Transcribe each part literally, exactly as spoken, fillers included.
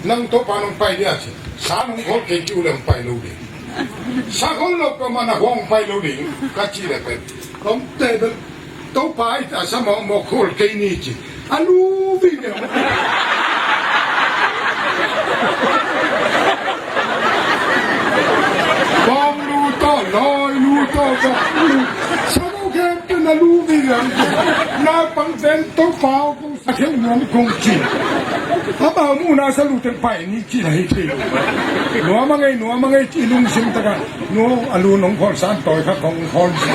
Nang Topa nong pai dia ci. Sa nong khol kei ci uh le hong pai lo ding. Sa khol lo peuhmah na khua hong pai lo ding ka cih le pen, tawmte bel Topa i ta sa mawkmawk khol kei ni ci. A lu vive. Bawng lu tawh, lawi lu tawh, bawng lu. Sa lo khempeuh na lu vive. Naupang pen Topa aw, kong sa kheuh nuam kong ci. Amau muhna sa lu teng pai ni ci na hi thei lo. Nuam a ngei, nuam a ngei ci lungsim taka. Nu, a lu nong khol san tawi khat kong khol ci.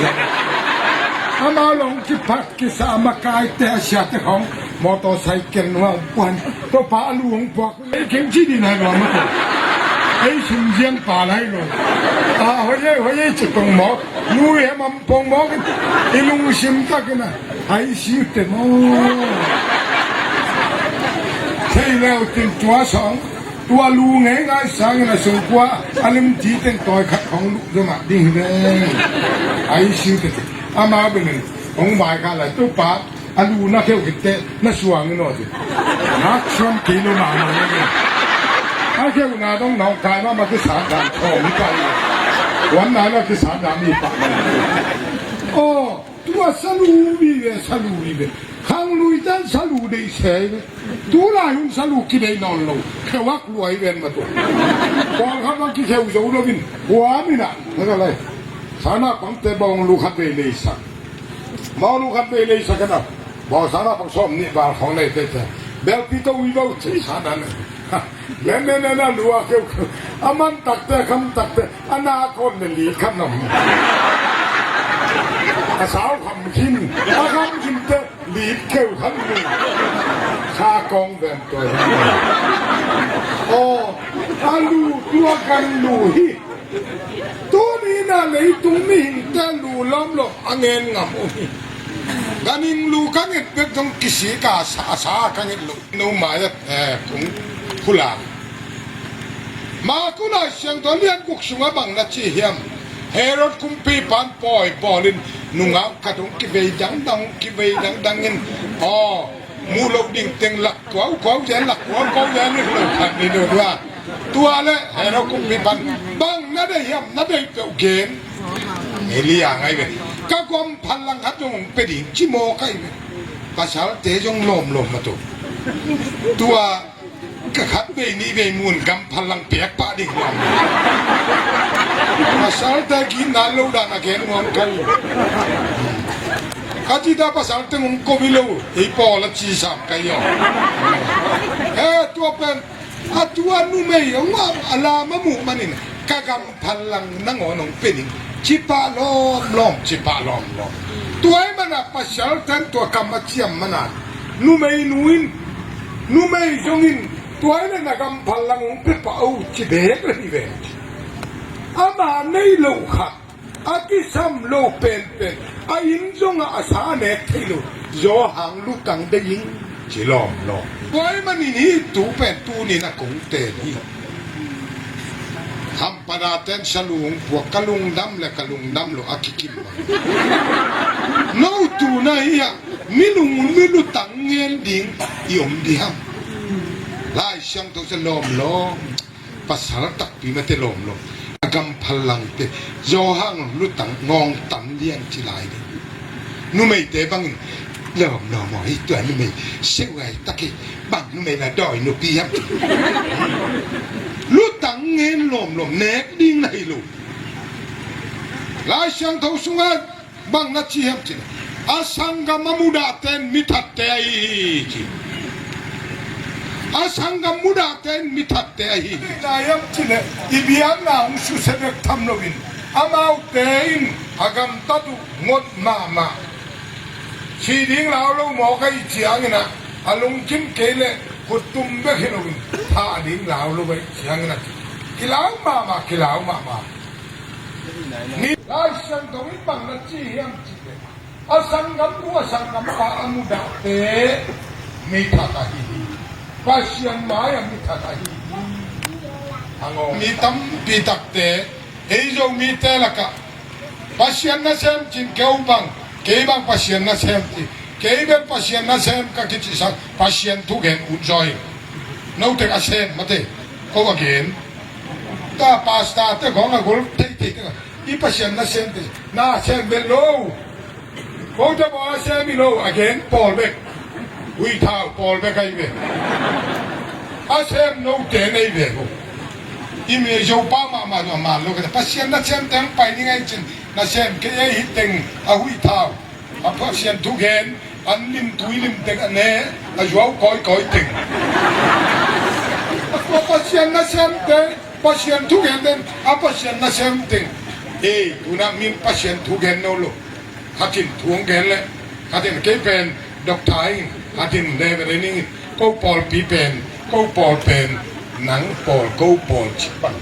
Amau long kipat kisa a makaite a siate khong motorcycle nuam puan. Topa a lu hong puak. Ei keng ci di nai nuam a ko. Ei sum ziang pa lai lo. A hoi ei, hoi ei ci pong mawk. Nu e mam pong mawk. I lungsim takin a. Ai siu te maw. Thei leu tin tua sawng. Tua lu ngei ngai sangin a sungkua a limti teng tawi khat khong luh zomah ding hi ve. Ai siu te te. Amau benin hong bai kha lai Topa. A lu na kheuh khit teh na suang in aw ci. Nak suan kei lo mahmah na ve. A kheuhna dong nawngkai mahmah kisan dan thawm hi pai. Wan na na kisan dan hi pah. Aw. Tua salu vive, salu vive. Khanglui tan salu deih se ve. Tulai hun salu kideih nawn lo. Kheuak luai ven mah tua. Pawlkhat bang kikheu zo lo in. Huam in ah. Haka lai. Sana pangte bawng lu khat vei leisak. Bawng lu khat vei leisak in ah. Bawng sana pang sawm nih val khawng lei tete. Belpi to wi lo ce sana ne. Nen nen nen a lua keu keu. A man takte a kham takte a na kawn ne li khan om. A sau kham khin a kham khin te li keu khan ni. Sa kong ven toi. Aw, a lu tua kan lu hi. Tuni na leitung mihingte lu lawmlawm a ngen ngam uh hi. Ganhing lu ka nget bek zong kisik a sa, a sa ka nget lo. No mai a, eh, kung khula. Maku Lai Siangtho lian guk sungah bang na ci hiam? Herod kumpipan pawi bawlin nungak khat hong kivei dangdang, hong kivei dangdangin. Aw, muh loh ding teng lak kuaukuau zen, lak kuaukuau zen, nek lo khat ni lo tua. Tua le Herod kumpipan bang na deih hiam, na deih peuh gen. Elia ngai ve. Ka gam phallang khat zong hong pia ding ci mawk ahi ve. Pasalte zong lawmlawm mah tu. Tua ka khat vei nih vei mun gam phallang piak pah ding lawm. Pasalte gitna lo dan a gen nuam kai. Ka cita pasalte ngong ko vi lo. Ei pawl a ci sam kai aw. He tua pen a tua numei hong a lam a muh manin ka gam phallang nangawn hong pia ning. Ci pah lawmlawm, ci pah lawmlawm. Tua ahih manin a pasial tan tua kam a ciam manin a numei nu in, numei zong in tua ahih leh na gam phallang hong pia pah o ci bek le hi ve. Ama nei loh khat. A kisam lo penpen a inn zongah a sa a nek thei lo. Zawhang lutang dei ing ci lawmlawm. Tua ahih manin hih tu pen tuni-in a kong ten hi. Hampa daten salu hong puak ka lungdam le ka lungdam lo a kikim bang. No tu na hi-ah mi lung mi lutang ngen ding i om dih ham. Lai Siangtho sia lawmlawm. Pasal takpi mate lawmlawm. A gam phallang te zawhang lutang ngawng tam liang ci lai ding. Numeite bangin lawmlawm aw hi tua numei seuhai tak hi. Bang numei la dawi nupi hiam. Lutang ngen lawmlawm nek ding na hi lo. Lai Siangtho sungah bang na ci hiam cih leh a sanggam a mudahte in mi thatte ahi hi ci. A sanggam mudahte in mi thatte ahi hi. Na hiam cih leh i biakna hong susia bek tham loin amaute in a gamtat uh ngot mahmah. Si ding lau lo mawk ahih ciangin ah a lungkim kei leh khuttum bek hi loin thah ding lau lo ahih ciangin ah kilau mahmah, kilau mahmah. Ni Lai Siangtho in bang na ci hiam cih leh a sanggam nu a sanggam pa a mudahte mi that ahi hi. Pasian mai-ah mi that ahi hi. A ngawng mi tampi takte ei Zomite lakah Pasian nasem cin keu bang, kei bang Pasian nasem ci. Kei bel Pasian nasem ka kicihsak Pasian thugen ut zaw hi. Note a sem mate, ko a gen. Ta pastor te khong a gol thei thei te, i Pasian nasem te, nasem ve lo. Ko te bawl a sem hi lo, a gen pawl bek. Huih thau pawl bek ahi ve. A sem note nei ve ko. I mi Zopa mahmah zong a man lo kei. Pasian nasem teng pai ni ngai cin, nasem kei ei hi teng a huih thau. A Pasian thugen, an lim tui lim teng a ne, a zuau kawikawi teng. A Pasian nasem teng, Pasian thugen teng, a Pasian nasem teng. Ei, tuna min Pasian thugen no lo. Khatin thu hong gen le, khatin kei pen doctor ing, khatin reverend ing, ko pawlpi pen, ko pawl pen, nang pawl, ko pawl ci pan.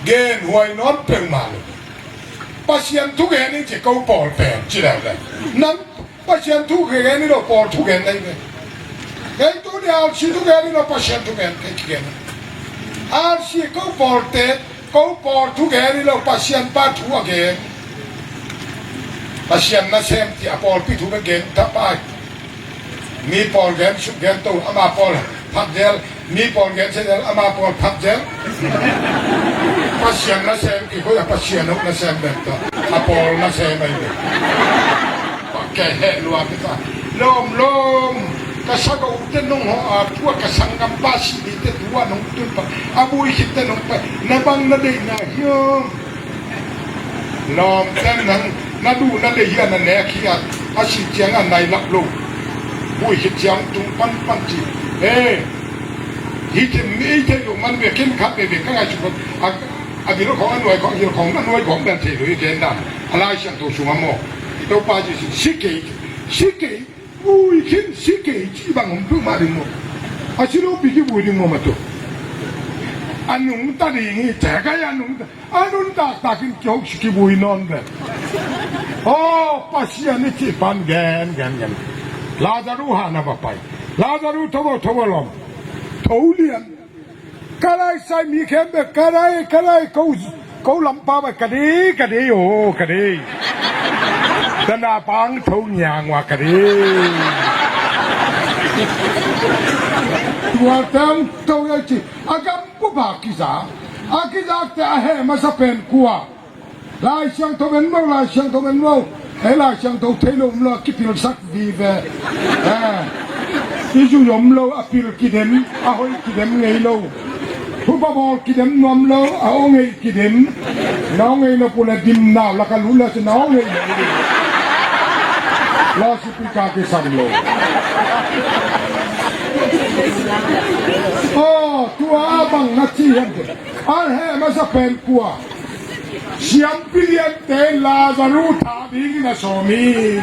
Gen huai nawn peuhmah lo. Pasian thugen ing ci ko pawl pen, ci leh leh. Nang Pasian thugen hi lo, pawl thugen na hi ve. Kei tu ni R C thugen hi lo, Pasian thugen kei kigen. R C ko pawlte, ko pawl thugen hi lo, Pasian pa thu a gen. Pasian nasem ci a pawlpi thu bek gen ta pai. Mi pawl gen suk gen to, ama pawl phat zel. Mi pawl gen se zel, ama pawl phat zel. Pasian nasem i hoih a Pasian hok nasem bek ta. A pawl nasem ahi bek. Ka heh lua bek ta. Lawm, lawm. Ka sa ka u te nong ho a, tua ka sanggam pa si mi te tua nong tun pa. A bui khit te nong pa. Na bang na deih na hiam. Lawmte nang, na duh na deih hi a na nek hi a, a sih ciangin a nai lap lo. Bui khit ciang tung panpan ci. He, hi thim mi thei lo man ve, khen khat ve ve ka ngaihsut khawm. A, a bil khawng a nuai khawng, a bil khawng a nuai khawng bel thei lo hi gen dan. A Lai Siangtho sungah maw. Topa Jesu si kei, si kei. Vui khin si kei ci bang om peuhmah ding maw? A si lopi kivui ding maw mah tu? A nungta ding hi, tek ai a nungta. A nuntaktak in kiho si kivui nawn ve. Aw, Pasian i cih pan gen, gen, gen. Lazaru hahna va pai. Lazaru tho vo, tho vo lawm. Tho lian. Ka lai sai mi khempeuh, ka lai, ka lai, ko, ko lampa bai, ka dei, ka dei, aw, ka dei. Tana pang tho ngiang ua ka dei. Tua tang tho ya ci, a gam pu ba kiza. A kiza te a he masa pen kua. Lai Siangtho en lo, Lai Siangtho en lo. Ei Lai Siangtho thei lo um lo, a kipilsak vive. Eh. I zui om lo, a pil kidem, a hoih kidem ngei lo. Thupha bawl kidem nuam lo, a aw ngei kidem. Na aw ngei lo pule dim nau, laka lu le si na aw ngei lo. Lasipika kisam lo. Aw, tua a bang na ci hiam te. A he masa pen kua. Siampi liante Lazaru thah dingin a sawm hi.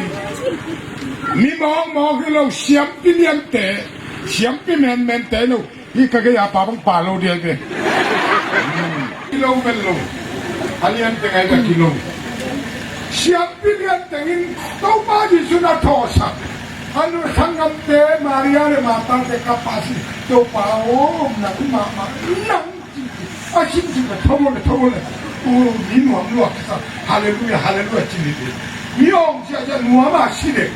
Mi mawkmawk hi lo, siampi liante, siampi menmente lo. Hi ka gei a pa bang pa lo dia ve. Hi lo vel lo. A liante ngai ka ki lo. Siampi liante in Topa Jesu na thawhsak. A nu sanggamte Maria le Martha te ka pa si. Topa aw, nang mahmah, nang A simsim le tho le tho le. U, mi nuam lua kisa. Halleluia, halleluia ci ni. Mi ong cia cia nuam a si le.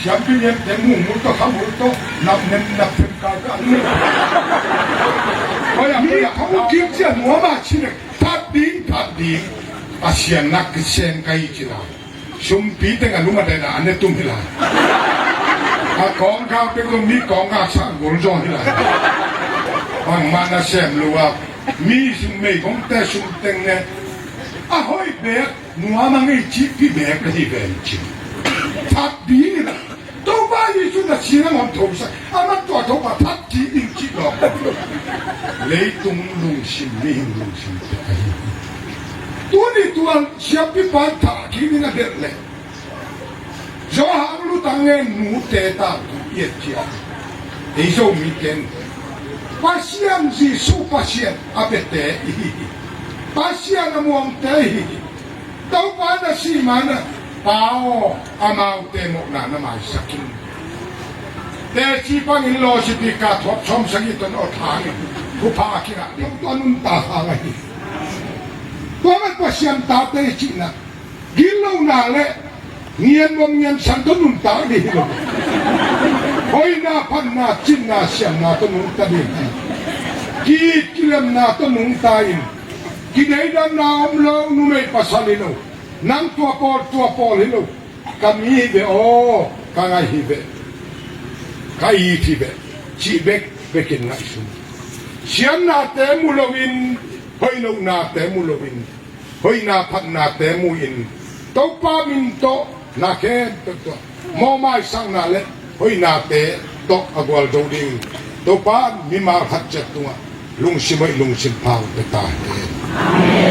Siampi niam te mu mu to kha mu to. Nap nem nap tem ka ka ni. Ko ya mi ko ya ko kim cia nuam a si le. That ding, that ding. A sian nak kisen ka i ci la. Sumpi teng a lum a daina a ne tum hi lai. A kawngkhak teng zong mi kawngkhak sa gol zaw hi lai. Bangmah na sem lo a mi sum mei kongte sum teng ne. A hoih bek nuam a ngei cihpih bek na hi ve in ci. That ding hi lai. Topa Jesu na sina ngam thosak. Amat tua Topa that ding in ci lo. Leitung lungsim mihing lungsim te ka hi. Tuni tuan siampi pan thah kik in a delh leh. Johan lutang ngen nute tangthu i et ciang. Ei Zomi ken. Pasian Jesu Pasian a biate i hi hi. Pasian a muangte i hi hi. Topa na sih ma-in ah. Pa aw, amaute mawhna na maisak in. Teci pangin lawsipika thuak sawm sagih ton aw thangin. Thupha a kingah ding tua nuntak hang ahi. Tua man Pasian tate i cihna. Gitlohna le ngian nuam ngian san tawh nuntak ding hi lo. Hoihna, phatna, cinna, siamna tawh nuntak ding hi. Ki-it kilemna tawh nungta in, kideidanna om lo numei pasal hi lo, nang tua pawl tua pawl hi lo, ka mi hi ve aw, ka ngai hi ve, ka it hi ve, cih bek bekin ngaihsun. Siamnate mu loin, hoih lohnate mu loin, hoihna phatnate mu-in, Topa min tawh na khempeuh tawh mawhmaisakna le hoihnate tawh a gualzo ding Topa mimal khat ciat tungah lungsim hoih lungsim pha pia ta hen.